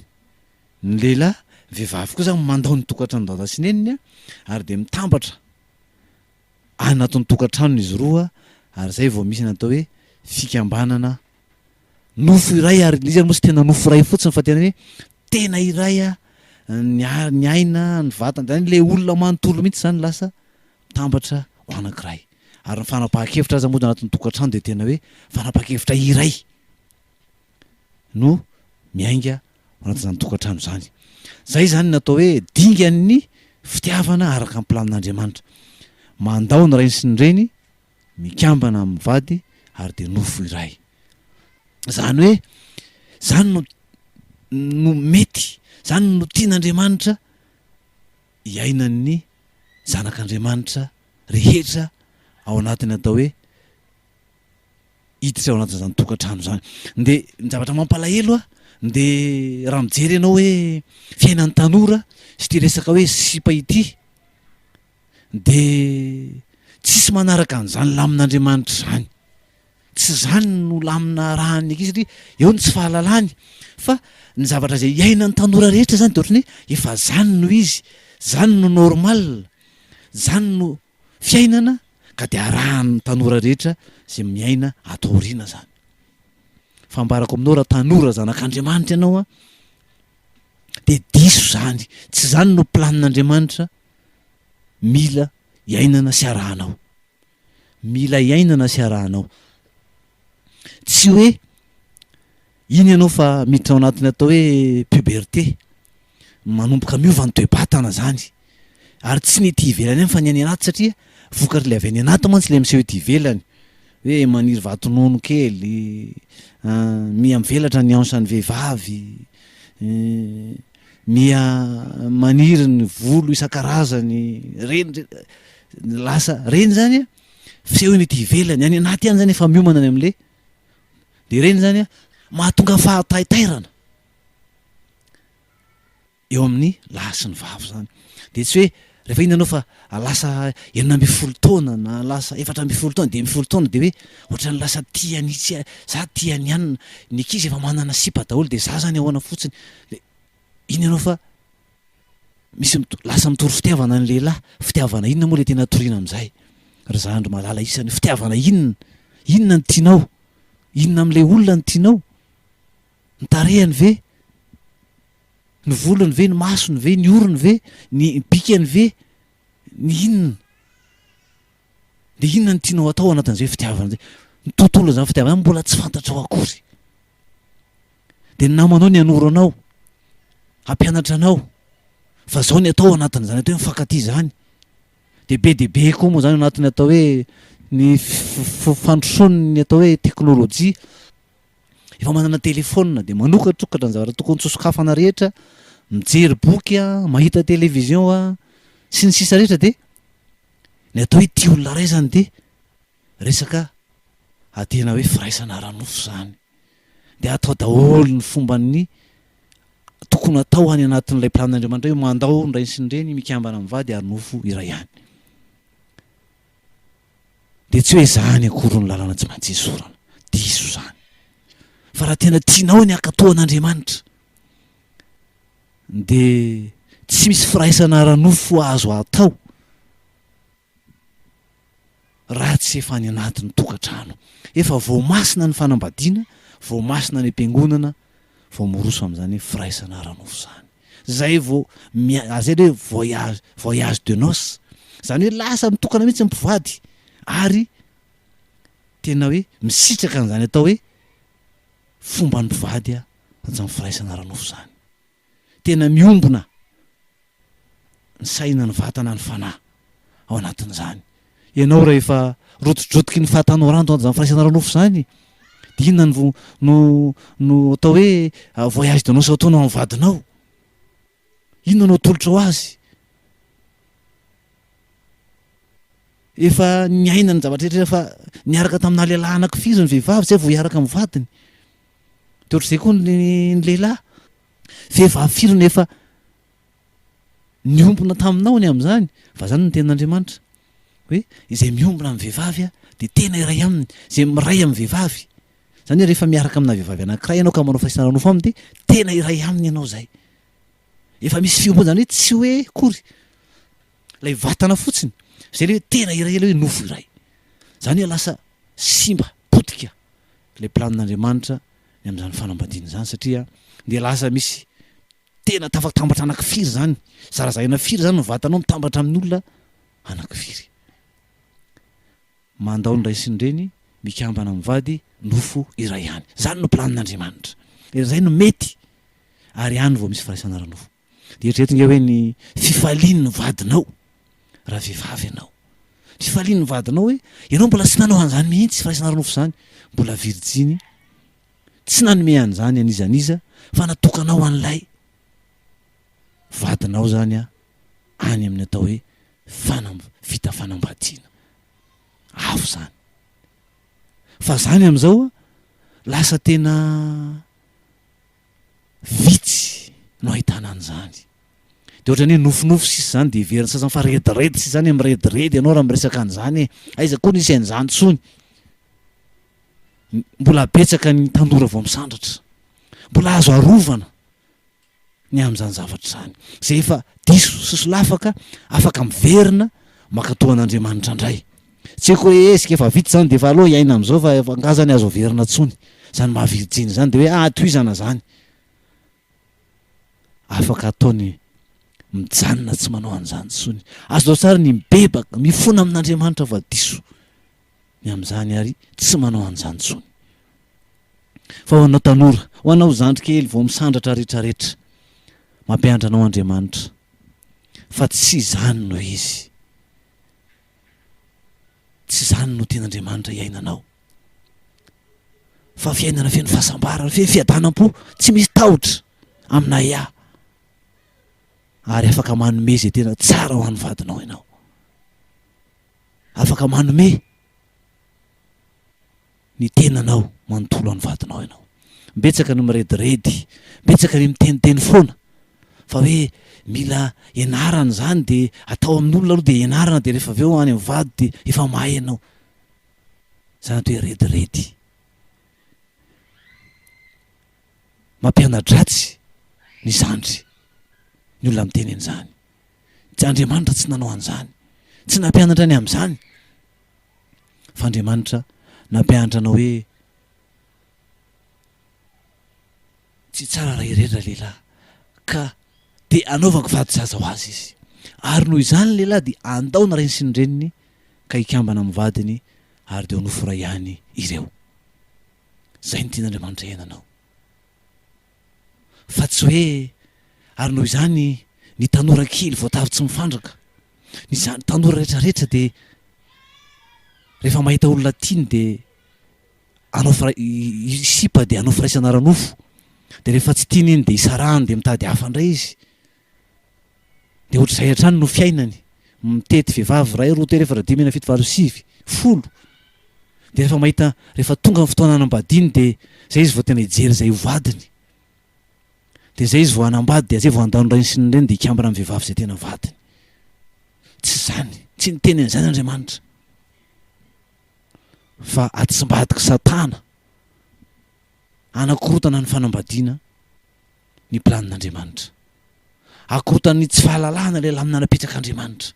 ny lehilahy, ny vehivavy koa izany mandao ny tokantranon'i dada sy neniny ary dia mitambatra anatin'ny tokantranony izy roa ary izay vao misy ny atao hoe fikambanana nofo iray ary ilay izy ary moa tsy tena nofo iray fotsiny fa tena hoe tena iray ny ny aina, ny vatana, izany ilay olona manontolo mihitsy izany lasa mitambatra ho anankiray. Ary ny fanapahan-kevitra aza moa anatin'ny tokantrano dia tena hoe fanapahan-kevitra iray no miainga ao anatin'izany tokantrano izany. Izay izany no atao hoe dingan'ny fitiavana araka ny planin'Andriamanitra. Mandao ny rainy sy ny reny, mikambana amin'ny vady ary dia nofo iray. Izany hoe izany no no mety, izany no tian'Andriamanitra iainan'ny zanak'Andriamanitra rehetra ao anatin'ny atao hoe hiditra ao anatin'izany tokantrano izany. Dia ny zavatra mampalahelo a, dia raha mijery ianao hoe fiainan'ny tanora sy ity resaka hoe sipa ity, dia tsisy manaraka an'izany lamin'Andriamanitra izany. Tsy izany no lamina arahan'ny ankizy satria eo ny tsy fahalalany fa ny zavatra izay iainan'ny tanora rehetra izany dia ohatran'ny hoe efa izany no izy, izany no normal, izany no fiainana ka dia arahan'ny tanora rehetra izay miaina ato aoriana izany. Fa ambarako aminao raha tanora zanak'Andriamanitra ianao an, dia diso izany, tsy izany no planin'Andriamanitra mila iainana sy arahanao. mila iainana sy arahanao. Tsy hoe iny ianao fa miditra ao anatin'ny atao hoe puberté, manomboka miova ny toe-batana zany, ary tsy ny ety ivelany ihany fa ny any anaty satria vokatr'ilay avy any anaty mantsy ilay miseho ety ivelany, hoe maniry vato nono kely, miha mivelatra ny hanche an'ny vehivavy, miha maniry ny volo isan-karazany, reny lasa reny zany an, fisehony ety ivelany, any anaty any zany efa miomana ny amle, de reny zany an mahatonga fahataitairana eo amin'ny lahy sy ny vavy zany, de tsy hoe rehefa iny ianao fa lasa 16 taona na lasa 14 taona, 15 taona de hoe ohatran'ny lasa tia an'itsy za tia an'i anona, ny ankizy efa manana sipa daholo de za zany ahoana fotsiny, de iny ianao fa Misy lasa mitory fitiavana ny lehilahy, fitiavana inona moa le tena toriana amin'izay ry zandry malala isany, fitiavana inona? Inona no tianao? Inona amin'ilay olona no tianao? Ny tarehiny ve? Ny volony ve? Ny masony ve? Ny orony ve? Ny bikany ve? Ny inona? Dia inona no tianao atao anatin'izay fitiavana izay? Ny tontolon'izany fitiavana izany mbola tsy fantatrao akory. Dia ny namanao ny hanoro anao, hampianatra anao fa zao ny atao anatin'izany atao hoe mifankatia izany. Dia be dia be koa moa izany anatin'ny atao hoe ny fandrosoan'ny atao hoe teknolojia. Efa manana telefaonina dia manokatrokatra ny zavatra tokony tsy hosokafana rehetra, mijery boky, mahita télévision sy ny sisa rehetra dia ny atao hoe tia olona iray izany dia resaka tena hoe firaisana ara-nofo izany. Dia atao daholo ny fomban'ny tokony atao any anatin'ilay planin'Andriamanitra hoe mandao ny rainy sy ny reny, mikambana amin'ny vady ary nofo iray ihany. Dia tsy hoe izany akory no lalana tsy maintsy esorana. Diso izany. Fa raha tena tianao ny hankatò an'Andriamanitra, dia tsy misy firaisana ara-nofo azo atao raha tsy efa any anatin'ny tokantrano. Efa voamasina ny fanambadiana, voamasina any am-piangonana, vao miroso amin'izany firaisana ara-nofo izany. Zay vao mia-, zay le hoe voyage, voyage de noces. Izany hoe lasa mitokana mihitsy ny mpivady ary tena hoe misitraka an'izany atao hoe fomban'ny mpivady an'izany firaisana ara-nofo izany. Tena miombona ny saina, ny vatana, ny fanahy ao anatin'izany. Ianao rehefa rotidrotiky ny fahatanorana tao anatin'izany firaisana ara-nofo izany, dia inona no no no atao hoe voyage de noces ataonao amin'ny vadinao? Inona no atolotrao azy? Efa niaina ny zavatra rehetra, efa niaraka tamina lehilahy anankifiry ny vehivavy izay vao hiaraka amin'ny vadiny. Dia ohatr'izay koa ny lehilahy. Vehivavy firy no efa niombona taminao ny amin'izany? Fa izany no tenin'Andriamanitra hoe izay miombona amin'ny vehivavy dia tena iray aminy, izay miray amin'ny vehivavy. Izany hoe rehefa miaraka amina vehivavy anankiray ianao ka manao firaisana ara-nofo aminy dia tena iray aminy ianao izay. Efa misy fiombonana, izany hoe tsy hoe akory ilay vatana fotsiny, izay ilay hoe tena iray, ilay hoe nofo iray. Izany hoe lasa simba, potika ilay planin'Andriamanitra ny amin'izany fanambadiana izany satria dia lasa misy tena tafatambatra anankifiry izany, zarazaina firy izany ny vatanao mitambatra amin'ny olona anankifiry. Mandao ny ray sy ny reny, mikambana amin'ny vady, nofo iray ihany. Izany no planin'Andriamanitra. Izay no mety ary any vao misy firaisana ara-nofo. Dia eritrereto nge hoe ny fifalian'ny vadinao raha vehivavy ianao. Ny fifalian'ny vadinao hoe ianao mbola tsy nanao an'izany mihitsy firaisana ara-nofo izany, mbola virjiny, tsy nanome an'izany an'iza n'iza fa natokanao an'ilay vadinao izany any amin'ny atao hoe fanam- vita fanambadiana. Avo izany. Fa izany amin'izao lasa tena Vitsy no ahitana an'izany. Dia ohatran'ny hoe nofinofy sisa izany dia heverin'ny sasany fa rediredy sisa izany, mirediredy ianao raha miresaka an'izany e. Aiza koa nisy an'izany intsony. Mbola betsaka ny tanora vao misandratra. Mbola azo arovana ny amin'izany zavatra izany. Izay efa diso sy solafaka afaka miverina mankatò an'Andriamanitra indray. Tsy haiko hoe ezika efa vita izany dia efa aleo hiaina amin'izao fa efa angaha izany azo averina intsony izany maha virjiny izany dia hoe ah tohizana izany. Afaka atao ny mijanona tsy manao an'izany intsony. Azo atao tsara ny mibebaka, mifona amin'Andriamanitra fa diso. ny amin'izany ary tsy manao an'izany intsony. Fa ho anao tanora, ho anao zandry kely vao misandratra retraretra, mampianatra anao Andriamanitra fa tsy izany no izy. Tsy izany no tian'Andriamanitra hiainanao. Fa fiainana feno fahasambarana, feno fiadanam-po, tsy misy tahotra amin'ahiahy. Ary afaka manome izay tena tsara ho an'ny vadinao ianao. Afaka manome ny tenanao manontolo an'ny vadinao ianao. Betsaka ny mirediredy, betsaka ny miteniteny foana fa hoe mila ianarana izany dia atao amin'olona aloha dia ianarana dia rehefa avy eo any amin'ny vady dia efa mahay ianao. Izany atao hoe rediredy. Mampiana-dratsy ny zandry ny olona miteny an'izany. Tsy Andriamanitra tsy nanao an'izany. Tsy nampianatra ny amin'izany. Fa Andriamanitra nampianatra anao hoe tsy tsara raha irery ralehilahy ka dia anaovako vady zaza ho azy izy. Ary noho izany ny lehilahy dia andao ny rainy sy ny reniny ka hikambana amin'ny vadiny ary dia ho nofo iray ihany ireo. Izay no tian'Andriamanitra hiainanao. Fa tsy hoe ary noho izany ny tanora kely voatavo tsy mifandraka, ny zany tanora rehetra rehetra dia rehefa mahita olona tiany dia hanao fira- sipa dia hanao firaisana ara-nofo, dia rehefa tsy tiany iny dia isarahany dia mitady hafa indray izy. Dia ohatr'izay hatrany no fiainany, mitety vehivavy iray, roa, telo, efatra, dimy, enina, fito, valo, sivy, folo. Dia rehefa mahita, rehefa tonga ny fotoana hanambadiany dia izay izy vao tena hijery izay ho vadiny. Dia izay izy vao hanambady dia izay vao handao ny rainy sy ny reniny dia hikambana amin'ny vehivavy izay tena vadiny. Tsy izany, tsy niteny an'izany Andriamanitra. Fa atsimbadik'i Satana hanakorontana ny fanambadiana ny planin'Andriamanitra. Akorotan'ny tsy fahalalahana ilay lamina napetrak'Andriamanitra.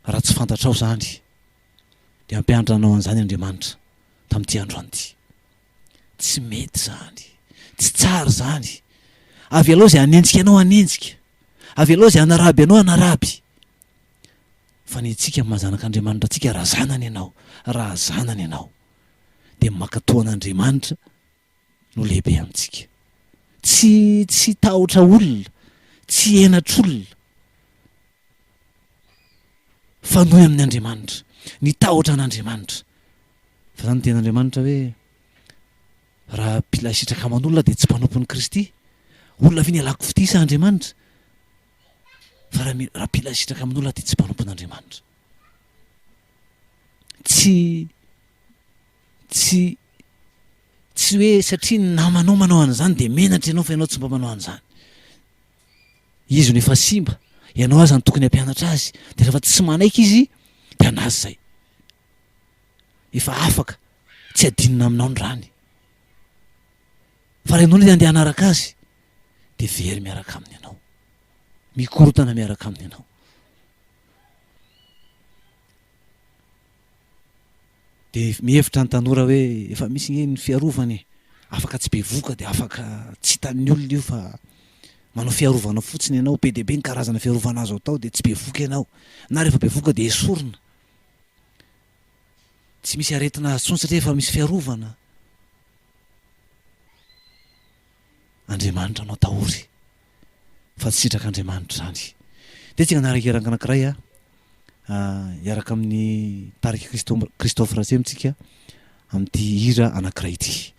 Raha tsy fantatrao izany, dia hampianatra anao an'izany Andriamanitra tamin'ity androany ity. Tsy mety izany. Tsy tsara izany. Avelao izay hanenjika anao hanenjika. Avelao izay hanaraby anao hanaraby. Fa ny antsika maha zanak'Andriamanitra antsika, raha zanany ianao, raha zanany ianao, dia mankatò an'Andriamanitra no lehibe amintsika. Tsy tsy tahotra olona, tsy henatr'olona, fa noho amin'ny Andriamanitra, ny tahotra an'Andriamanitra. Fa zany tenin'Andriamanitra hoe raha mpila sitraka aman'olona dia tsy mpanompon'i Kristy. Olona ve ny alako fitia sa Andriamanitra? Fa raha raha mpila sitraka amin'olona dia tsy mpanompon'Andriamanitra. Tsy Tsy tsy hoe satria ny namanao manao an'izany dia menatra ianao fa ianao tsy mba manao an'izany. Izy no efa simba, ianao aza no tokony hampianatra azy, dia rehefa tsy manaiky izy dia an'azy izay. Efa afaka, tsy adinina aminao ny rany. Fa raha ianao no handeha hanaraka azy dia very miaraka aminy ianao. Mikorontana miaraka aminy ianao. Dia mihevitra ny tanora hoe efa misy nge ny fiarovana e, afaka tsy bevohoka dia afaka tsy hitan'ny olona io fa manao fiarovana fotsiny ianao, be dia be ny karazana fiarovana azo atao dia tsy bevohoka ianao, na rehefa bevohoka dia esorina, tsy misy aretina azo intsony satria efa misy fiarovana. Andriamanitra no atahory fa tsy sitrak'Andriamanitra izany. Dia tsika hanaraka hira anankiray a, hiaraka amin'ny tarika Christophe Ratsemy tsika amin'ity hira anankiray ity.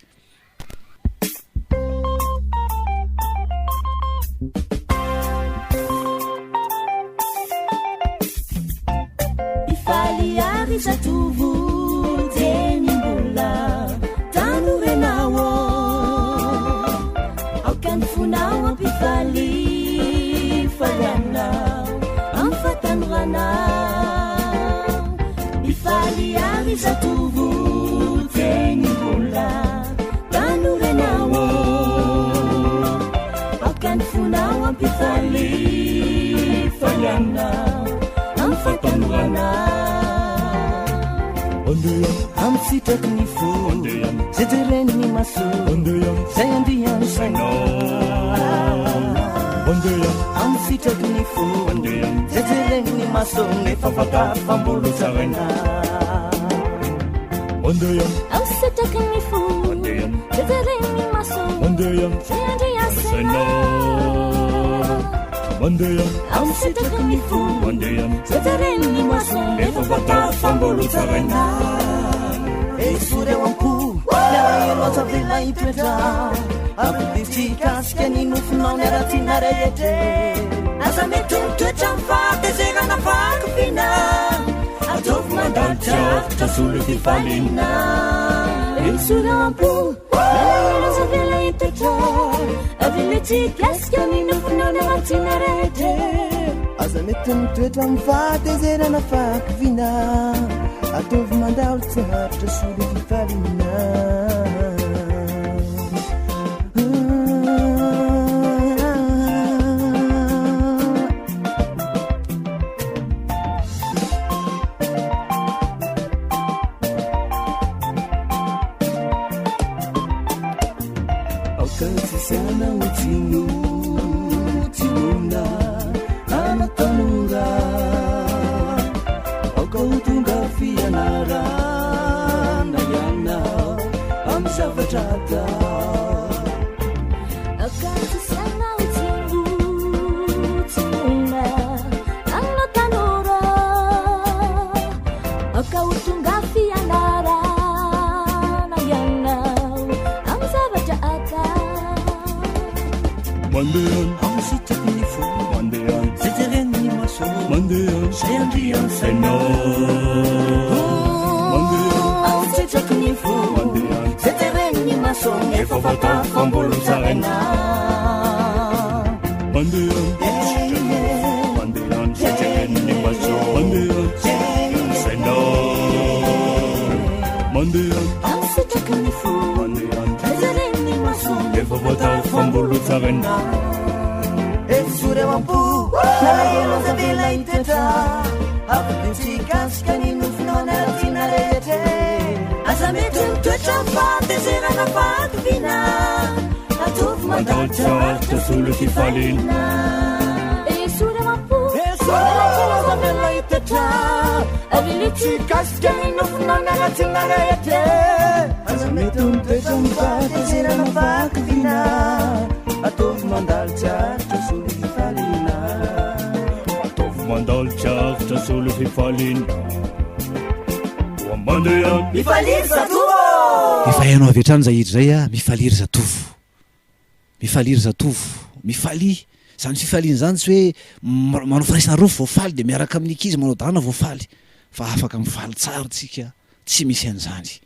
Hifaly ary zatovo dieny mbola tanora ianao Aoka ny fonao hampifaly faliana amin'ny fahatanorana Hifaly ary zatovo dieny mbola tanora ianao Aoka ny fonao hampifaly faliana amin'ny fahatanorana. Amin'ny sitraky ny fo, izay jeren'ny maso, izay andian'ny saina. Amin'ny sitraky ny fo Zay jeren'ny maso Nefa vata mbolo tsaraina Ao sitraky ny fo Zay jeren'ny maso Zay andriasanao Ao sitraky ny fo Zay jeren'ny maso Nefa vata mbolo tsaraina Esory ao am-po Ny alahelo aza avela hitoetra Avy tsy hikasika ny nofinao ny haratsiana rehetra Aza mety mitoetra amin'ny fahatezerana fahakiviana Ataovy mandalo tsy avotra solo fifaliana Esory ao am-po Ny alahelo aza avela hitoetra Avela tsy hikasika ny nofinao ny haratsiana rehetra Aza mety mitoetra amin'ny fahatezerana fahakiviana Ataovy mandalo tsy avotra solo fifaliana Aoka tsy saina ho tsinotsinona ana tanora Aoka ho tonga fianarana ianao amin'ny zavatra atao Aoka tsy saina ho tsinotsinona ana tanora Aoka ho tonga fianarana ianao amin'ny zavatra atao Amin'ny sitraky ny fo Zay jeren'ny maso Zay andrian-tsainao Amin'ny sitraky ny fo Zay jeren'ny maso Nefa vata mbolo tsaraina Amin'ny sitraky ny fo Zay jeren'ny maso Efa voatafo mbolo tsaraina Esory ao am-po Nalahelo aza avela hitoetra Avy tsy hikasika ny nofinao ny haratsiana rehetra Aza mety mitoetra amin'ny fahatezerana fahakiviana Ataovy mandalo tsy aritra solo fifaliana Esory ao am-po Esory aza avela hitoetra Avela tsy hikasika ny nofinao ny haratsiana rehetra Aza mety mitoetra amin'ny fahatezerana fahakiviana Ataovy mandalo tsy aritra solo fifaliana Ataovy mandalo tsy aritra solo fifaliana Mandeha Mifalia ry zatovo! Efa hainao avy hatrany izay hira izay a, mifalia ry zatovo. Mifalia ry zatovo, mifalia. Izany fifaliana izany tsy hoe manao firaisana rofy vao faly dia miaraka amin'ny ankizy manao dana vao faly. Fa afaka mifaly tsara tsika, tsy misy an'izany.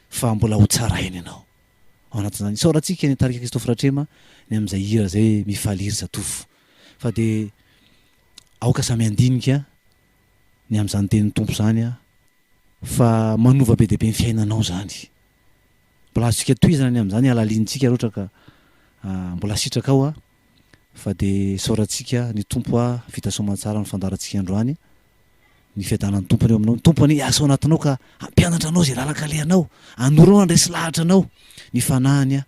Fa mbola ho tsaraina ianao. Ao anatin'izany. Isaorantsika ny tarika Christophe Ratrema ny amin'izay hira izay mifalia ry zatovo. Fa dia aoka samy handinika ny amin'izany tenin'ny Tompo izany fa manova be dia be ny fiainanao izany. Mbola azontsika tohizana ny amin'izany halalinintsika raha ohatra ka mbola sitrakao aho fa dia isaorantsika ny Tompo aho vita soamantsara ny fandaharantsika androany. Ny fiadanan'ny Tompo anie eo aminao. Ny Tompo anie hiasa ao anatinao ka hampianatra anao izay lalan-kalehanao, hanoro anao handresy lahatra anao ny fanahiny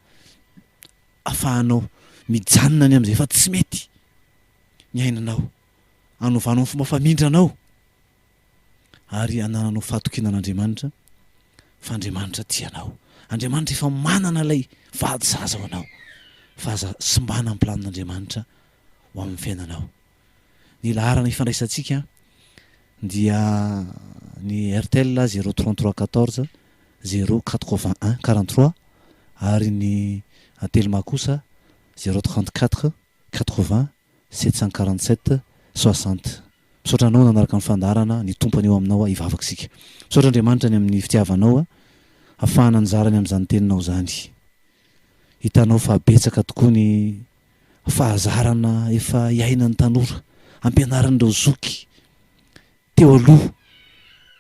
ahafahanao mijanona any amin'izay efa tsy mety ny ainanao, hanovanao ny fomba famindranao ary hanananao fahatokiana an'Andriamanitra fa Andriamanitra tia anao. Andriamanitra efa manana ilay vady sahaza ho anao fa aza simbana ny planin'Andriamanitra ho amin'ny fiainanao. Ny laharana ifandraisantsika dia ny Airtel 0 33 14 0 81 43 ary ny Telma kosa 0 34 80 747 60. Misaotra anao nanaraka ny fandaharana, ny Tompo anie ho aminao hivavaka isika. Misaotra Andriamanitra ny amin'ny fitiavanao hafahana nizara ny amin'izany teninao izany. Hitanao fa betsaka tokoa ny fahazarana efa iainan'ny tanora, ampianarin'ireo zoky teo aloha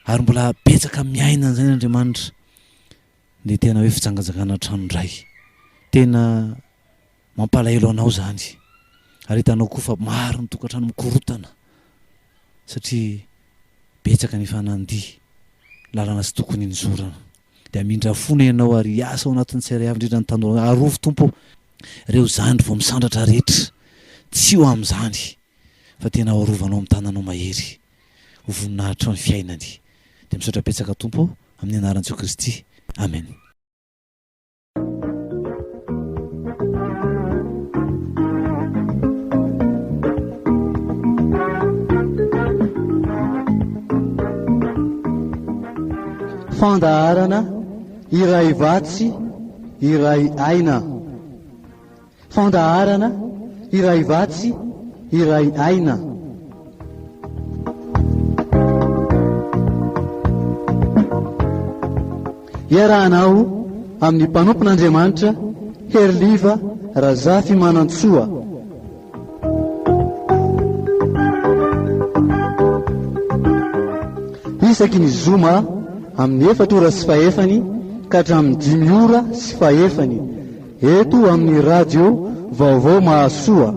ary mbola betsaka miaina an'izany Andriamanitra ny tena hoe fijangajangana an-trano indray. Tena mampalahelo anao izany ary hitanao koa fa maro ny tokantrano mikorotana satria betsaka ny efa nandia lalana tsy tokony nizorana. Dia hamindra fona ianao ary hiasa ao anatin'ny tsirairay avy indrindra ny tanora. Arovy Tompo ô! Ireo zandry vao misandratra rehetra. Tsy ho amin'izany fa tena ho arovanao amin'ny tananao mahery ho voninahitrao ny fiainany. Dia misaotra betsaka Tompo ô, amin'ny anaran'i Jesoa Kristy. Amen. Fandaharana iray vatsy iray aina. Fandaharana iray vatsy iray aina. Iarahanao amin'ny mpanompon'Andriamanitra Heriliva Razafimanantsoa. Isaky ny zoma amin'ny efatra ora sy fahefany ka hatramin'ny dimy ora sy fahefany eto amin'ny radio Vaovao Mahasoa.